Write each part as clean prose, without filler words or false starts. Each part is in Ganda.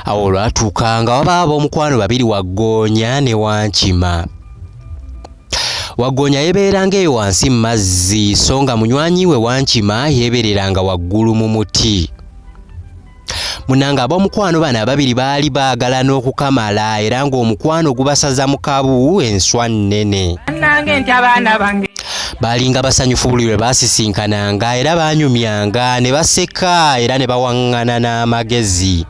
Awo olwatuuka nga wabaawo ab'omukwano babiri Waggoonya ne Wankima. Waggoonya yeebeeranga eyo wansi mu mazzi so nga munywanyi we Wankima yeebereranga waggulu mu muti. Munange ab'omukwano bano ababiri baali baagalana okukamala era ng'omukwano gubasaza mu kabu enswa nnene. Bannange nti abaana bange. Baalinga basanyufu buli lwe baasisinkananga era baanyumyanga ne baseka era ne bawaŋŋana n'amagezi.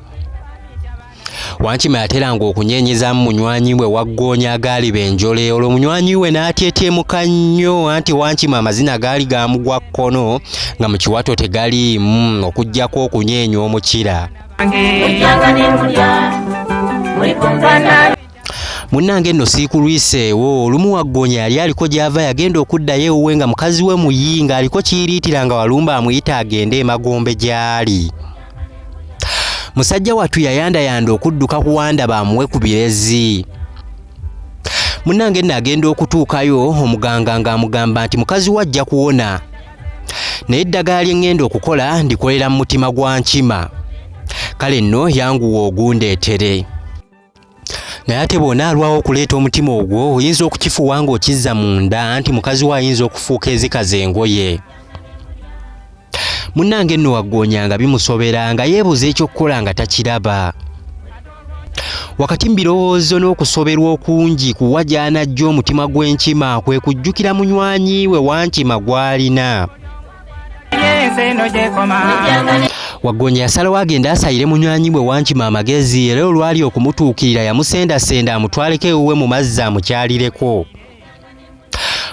Wankima yateranga okunyeenyezaamu munywanyi we Waggoonya agaaliba enjole olwo munywanyi we n'atyetyemuka nnyo anti Wankima amazina gaali gaamugwa kkono nga mu kiwato tegaliimu okuggyako okunyeenya omukira. Munnange nno siikulwiseewo olumu Waggoonya yali aliko gy'ava yagenda okuddayo ewuwe nga mukazi we muyi ng'aliko kiyiriitira nga Walumbe amuyita agende emagombe gy'ali. Musajja wattu yayandayanda okudduka ku Wandaba amuwe ku birezi. Munnange nno agenda okutuukayo omuganga ng'amugamba nti mukazi wo ajja kuwona naye eddagala lye ŋŋenda okukola ndikolera mu mutima gwa Nkima. Kale nno yanguwa ogundeetere. Naye ate bw'onaalwawo okuleeta omutima ogwo oyinza okukifuuwa ng'okizza munda anti mukazi wo ayinza okufuuka ezikaza engoye. Munnange nno Waggoonya nga bimusobera nga yeebuuza eky'okukola nga takiraba. Wakati mu birowoozo n'okusoberwa okungi ku wa gy'anaggya omutima gw'enkima kwe kujjukira munywanyi we Wankima gw'alina. Waggoonya yasalawo agende asayire munywanyi we Wankima amagezi era olwali okumutuukirira yamusendasenda amutwaleko ewuwe mu mazzi amukyalireko.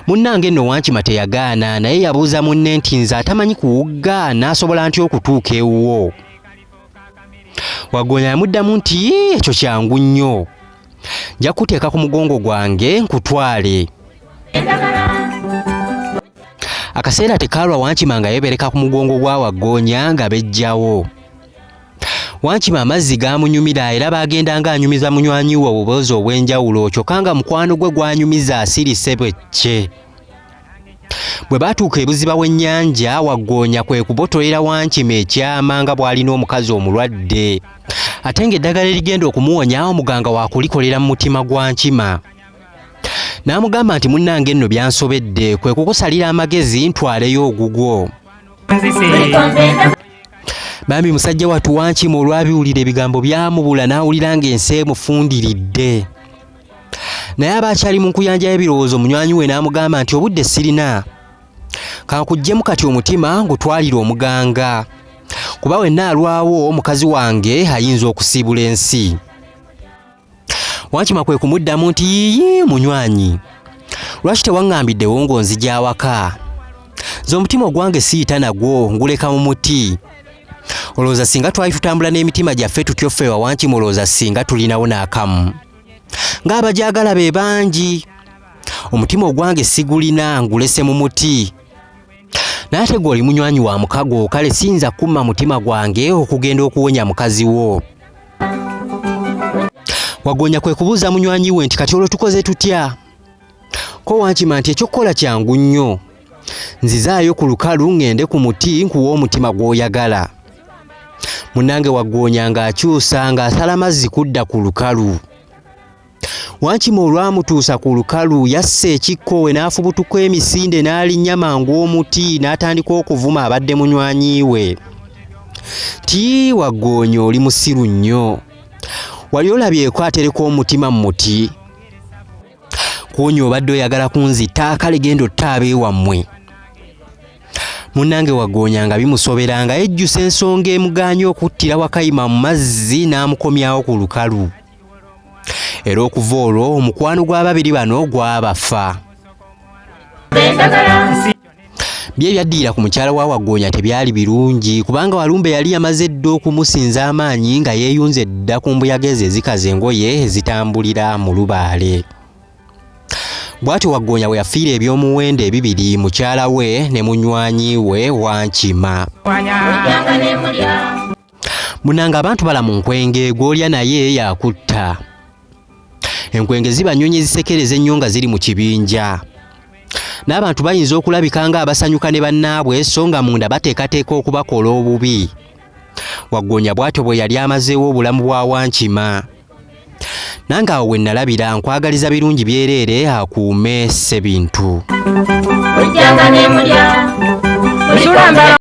Munnange nno Wankima teyagaana naye yabuuza munne nti nze atamanyi kuwugga naasobola ntya okutuuka ewuwo? Waggoonya yamuddamu nti ekyo kyangu nnyo. Nja kukuteeka ku mugongo gwange nkutwale. Akaseera tekaalwa Wankima nga yeebereka ku mugongo gwa Waggoonya nga beggyawo. Wankima amazzi gaamunyumira era baagendanga anyumiza munywanyi we obuboozi obw'enjawulo kyokka nga mukwano gwe gw'anyumiza asirise bwecce. Bwe baatuuka ebuziba w'ennyanja, Waggoonya kwe kubotolera Wankima ekyama nga bw'alina omukazi omulwadde ate ng'eddagala erigenda okumuwonya omuganga waakulikolera mu mutima gwa Nkima. N'amugamba nti munnange nno byansobedde kwe kukusalira amagezi ntwaleyo ogugwo. Bambi musajja wattu Wankima olwabiwulira ebigambo byamubula n'awulira ng'ensi emufundiridde. Naye aba akyali mu nkuyanja y'ebirowoozo munywanyi we n'amugamba nti obudde sirina. Kankuggyemu kati omutima ngutwalire omuganga. Kuba wenna alwawo mukazi wange ayinza okusiibula ensi. Wankima kwe kumuddamu nti yiiyi munywanyi lwaki tewaŋŋambiddewo ng'onzija awaka nze omutima ogwange siyita nagwo nguleka mu muti olowooza singa twali tutambula n'emitima gyaffe tutyo ffe wa Wankima olowooza singa tulinawo n'akamu ng'abagyagala be bangi omutima ogwange sigulina ngulese mu muti naye ate gwe oli munywanyi wa mukago kale siyinza kumma mutima gwange okugenda okuwonya mukazi wo Waggoonya kwe kubuuza munywanyi we nti kati olwo tukoze tutya? Ko Wankima nti ekyokukola kyangu nnyo. Nzizaayo ku lukalu ŋŋende ku muti nkuwe omutima gw'oyagala. Munnange Waggoonya ng'akyusa ng'asala mazzi kudda ku lukalu. Wankima olwamutuusa ku lukalu yassa ekikkowe n'afubutuka emisinde n'alinnya mangu omuti n'atandika okuvuma abadde munywanyi we. Ti Waggoonya oli musiru nnyo. Wali olabyeko atereka omutima mu muti? Kuwonya obadde oyagala kunzita kale genda otte abeewammwe. Munnange Waggoonya nga bimusobera nga yejjusa ensonga emugaanye okuttira Wakayima mu mazzi n'amukomyawo ku lukalu. Era okuva olwo omukwano gw'ababiri bano gwabafa. Bye ebyaddirira ku mukyala wa Waggoonya tebyali birungi kubanga Walumbe yali yamaze dda okumusinza amaanyi nga yeeyunze dda ku mbuyaga ezo ezikaza engoye ezitambulira mu lubaale. Bw'atyo Waggoonya bwe yafiira eby'omuwendo ebibiri mukyala we ne munywanyi we Wankima. Munange abantu bala mu nkwenge gw'olya naye yakutta. Enkwenge ziba nnyonyi ezisekereza ennyo nga ziri mu kibinja. N'abantu bayinza okulabika ng'abasanyuka ne bannaabwe so nga munda bateekateeka okubakola obubi. Waggoonya bw'atyo bwe yali amazeewo obulamu bwa Wankima. Nange awo we nnalabira nkwagaliza birungi byereere akuume Ssebintu. Sulambala.